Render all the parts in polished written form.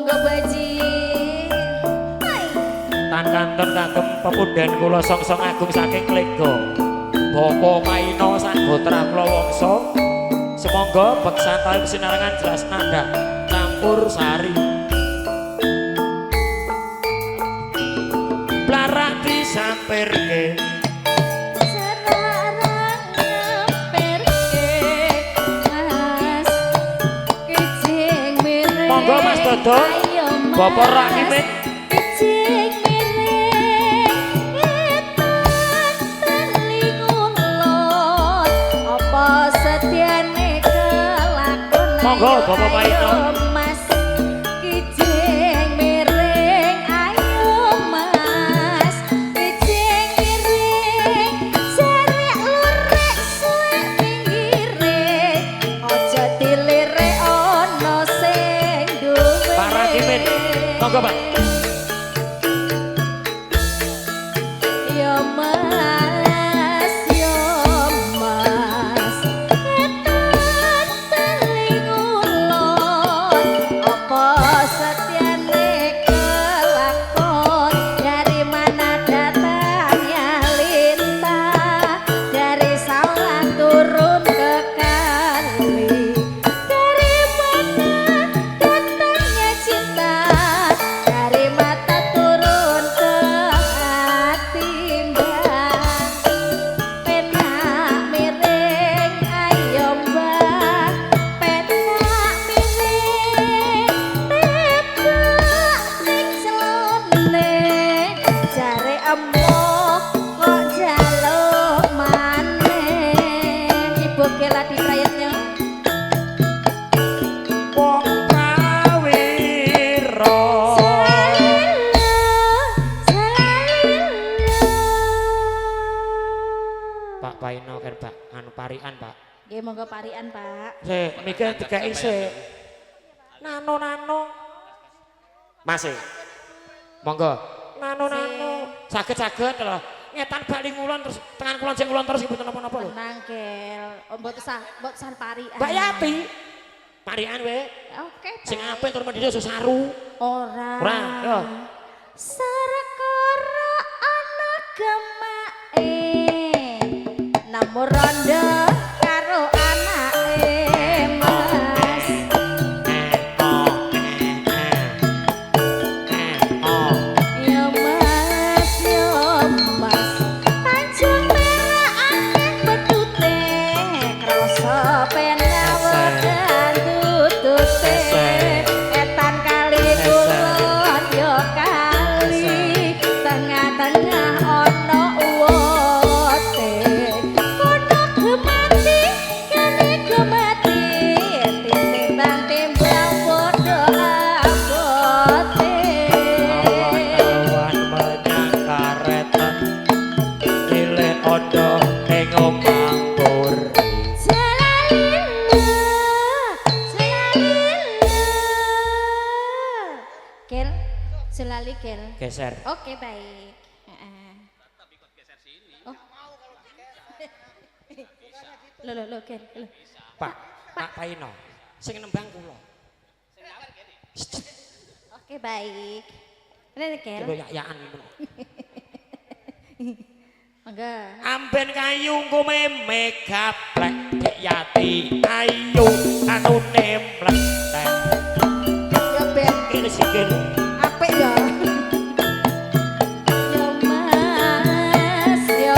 Monggo Baji. Hai. Tan kanten kagem pepundhen kula songsong agung saking Klega. Bapak Paino sak gotra kula wangsa. Sumangga beksan tawi sinarengan jelas nada campur sari. Blarak disampirke Serarang nyampirke Mas kijing miring. Monggo Mas Dodo. Ayo Mas. Bapak Rakimin. Kijing miring etan teling ulon. Apa setiane kelakon? Monggo, Ayo, Bapak Paino. ayo, Mas kijing miring, ayo Mas kijing miring, jarek lurek suwek pinggire, aja dilirik ana sing duwe. Pak Rakimin. Monggo Pak. Ya Mas, ya Mas, etan teling ulon, apa setiane kelakon? Dari mana datangnya lintah, dari sawah turun ke kali. Dari mana datangnya cinta, dari mata turun ke hati mbak. Penak miring, ayo mbak, penak miring, tebak ning celone, jare emoh kok jaluk maneh. Ibu Kela di Prayitno. Wong prawira. Jalila, jalila. Pak Paino kan Pak, anu parikan Pak. Nggih monggo parikan Pak. Sik, mikir dikeki sik. Nano-nano. Mas e. Monggo. Nano-nano. Saged-saged lho. Ngetan bali ngulon terus tengan kulon sing ngulon terus mboten napa-napa lho. Tenang Kel. Oh, mbok sah parikan. Mbak Yati. Parikan we. Oke. Sing baik. apik tur mendino aja saru. Ora. Ora, yo. Sarekara ana gemake. Namung rondo karo anake Mas. Eh, oh, eh, eh. Eh, oh. Ya Mas, ya Mas. Tanjung Perak akeh bedute, krasa penawedan tutute. Etan kali kulon ya kali, tengah-tengah ana uwote. Kono gemati, kene gemati, timbang-timbang padha abote. Awan-awan menyang karetan nilai ondo ing omah mburi. Jalalila, jalalila. Kel, jelali Kel. Geser. Oke baik. Heeh. Oh. Loh, loh, loh, Kel. Loh. Pak, Pak Paino. Sing nembang kula. Oke baik. Rene Kel. Lho yak-yakan ngono. Monggo. Amben kayu ngome gaplek Dek Yati ayu anune mlethek. Ya ben Kene sikil. apik ya. Ya Mas, ya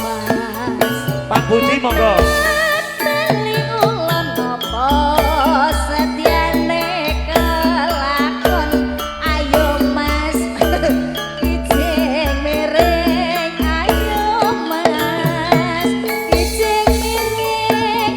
Mas. Pak Budi monggo. Teling ulon apa setiane kelakon? Ayo Mas kijing miring, ayo Mas kijing miring,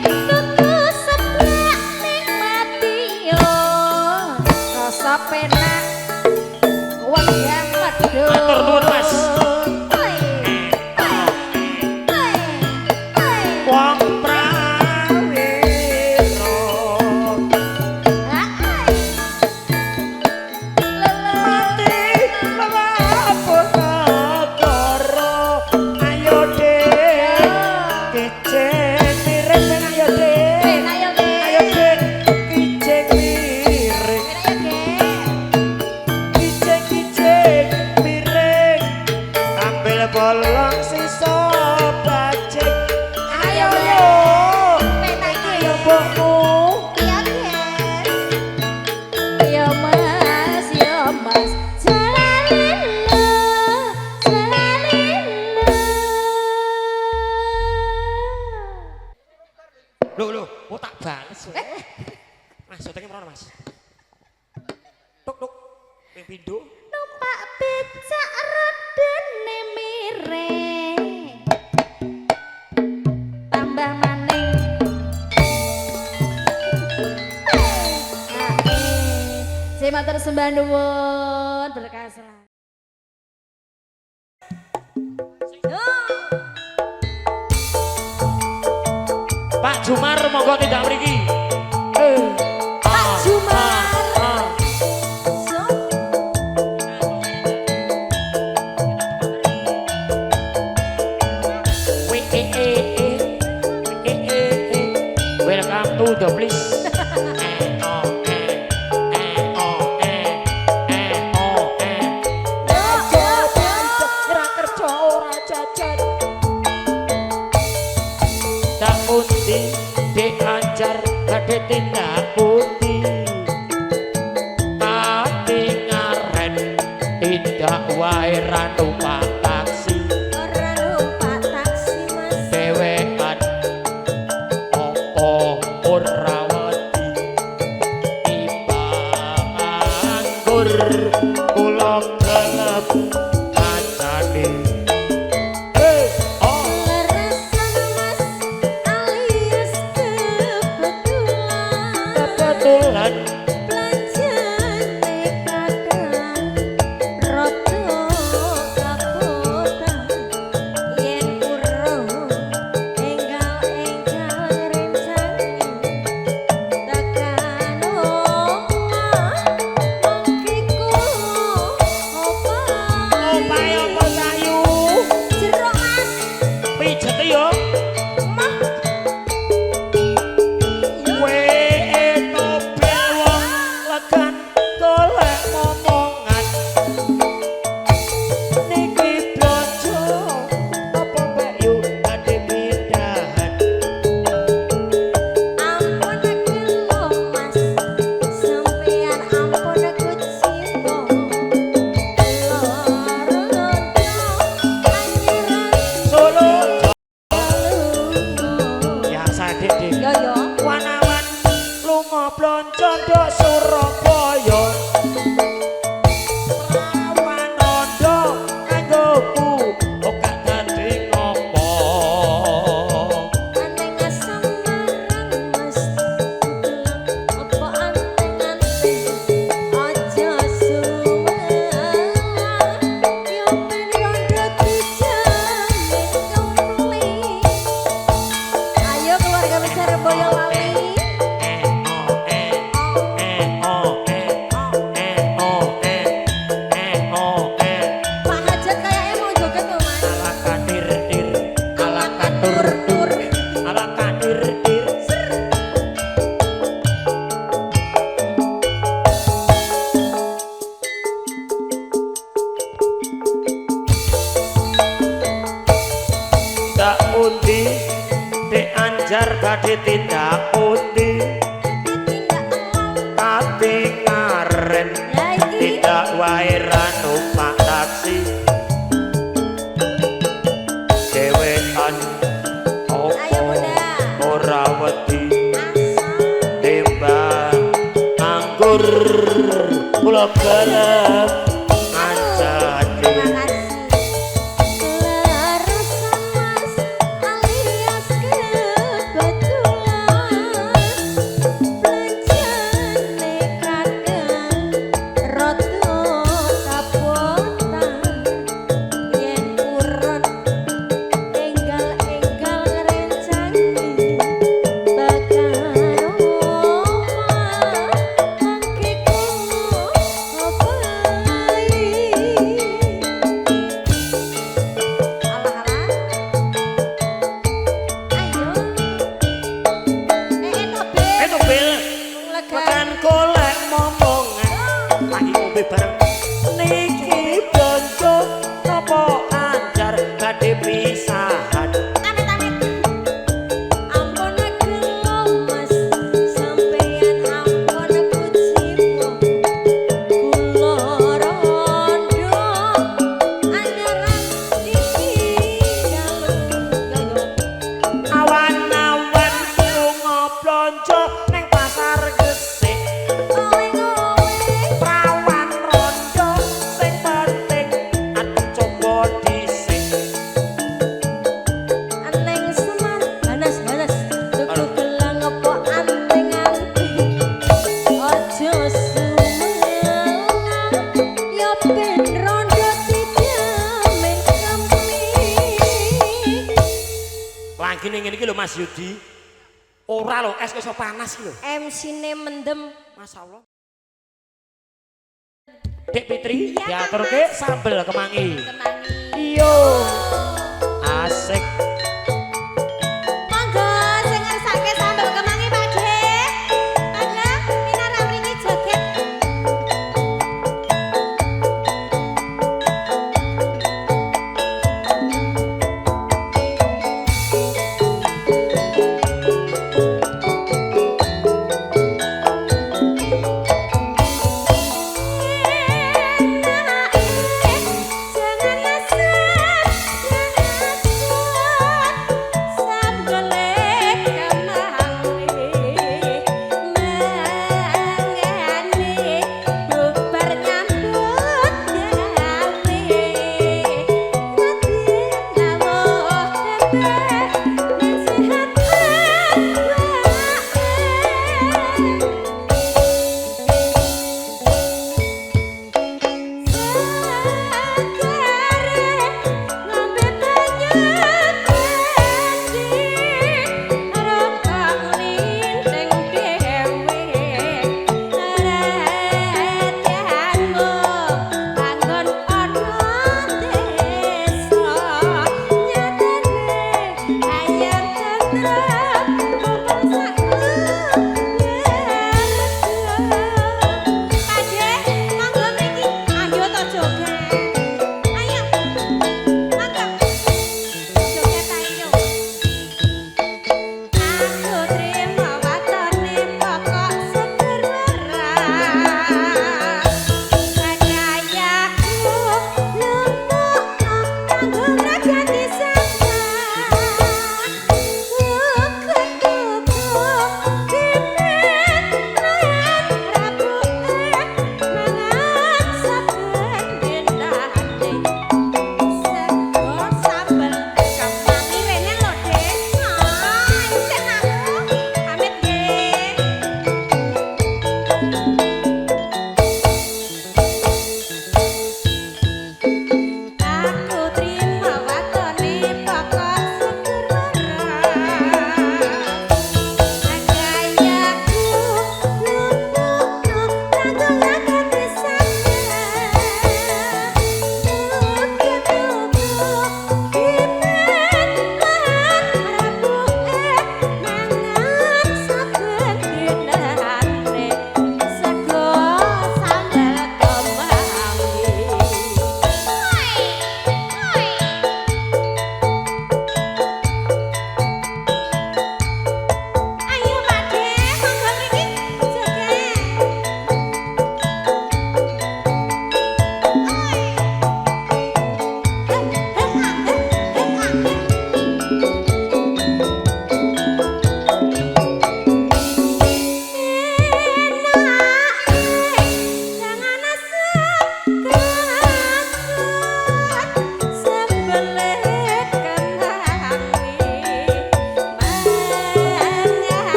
Lho lho, oh tak bales. Mas, syutinge mrono, Mas. Tuk tuk. Ping pindho. Numpak becak rodane miring. Tambah maning. Saya matur sembah nuwun berkah selalu. Pak Jumar monggo tindak mriki. Pak Jumar. W E E E E E E. Welcome to the bliss. E O E E O E E O E. Ora kerja ora jajan. Tak pundi diajar badhe tindak pundi. Katingaren tindak wae ra numpak taksi. Ora numpak taksi, Mas. Dewekan apa ora wedi timbang anggur kula kelep kacane. Oh. Leresan, Mas, alias kebetulan. Kebetulan. Belanjane kadang rada kabotan. Yen urung enggal-enggal rencange tekan omah mangke kula Omahe apa sayu? Jero, Mas. Pijete yo. Mah. We tobel wong legan golek momongan. Niki blonjo apa Mbak Yu badhe pindahan? Ampun gelo, Mas, sampeyan ampun kuciwa. Loro londo anyaran Solo lunga. Ya sadik dik. Yo yo. Wanawan lunga blonjo nduk Surabaya. Prawan rondo kanggoku ora dadi ngopo. Aneng asamaran, Mas, gelem apa anteng-anteng aja sumelang yo ben rondo dijamin komplit. Ayo keluarga besar Boyolali. E O E E O E E O E E O E. Pak Hajat kayaknya mau joget tuh, Mas. Ala kadir dir, ala katur tur, ala kadir dir. Tak pundi Dek Anjar badhe tindak pundi? Tindak emong. Katingaren Lah iki. tindak wae ra numpak taksi. Dewean Ayo, opo Bunda. ora wedi Asal. timbang anggur kula gelem ngancani. Terima kasih. Leresan, Mas, alias kebetulan. Belanjane kadang rada kabotan. Yen urun enggal-enggal rencange tekan omah mangke kula obahe. blonjo ning pasar Gresik. Prawan rondo sing penting ati coba dhisik. Aneng Semar hanas hanas tuku gelang apa anting-anting. Aja sumelang ya ben rondo dijamin kempling. Lagi ning ngene iki lho Mas Yudi. Ora lho, es iso panas iki lho. MC-ne mendem. Masyaallah. Dek Fitri, diaturke sambel kemangi. Kemangi. Iyo. Asik. Monggo sing ngersake sambel kemangi Pak De. Mangga minarak mriki joget. Jangan ngasep, jangan.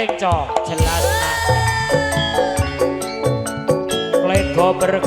Lengco jelas. Lego berkembang.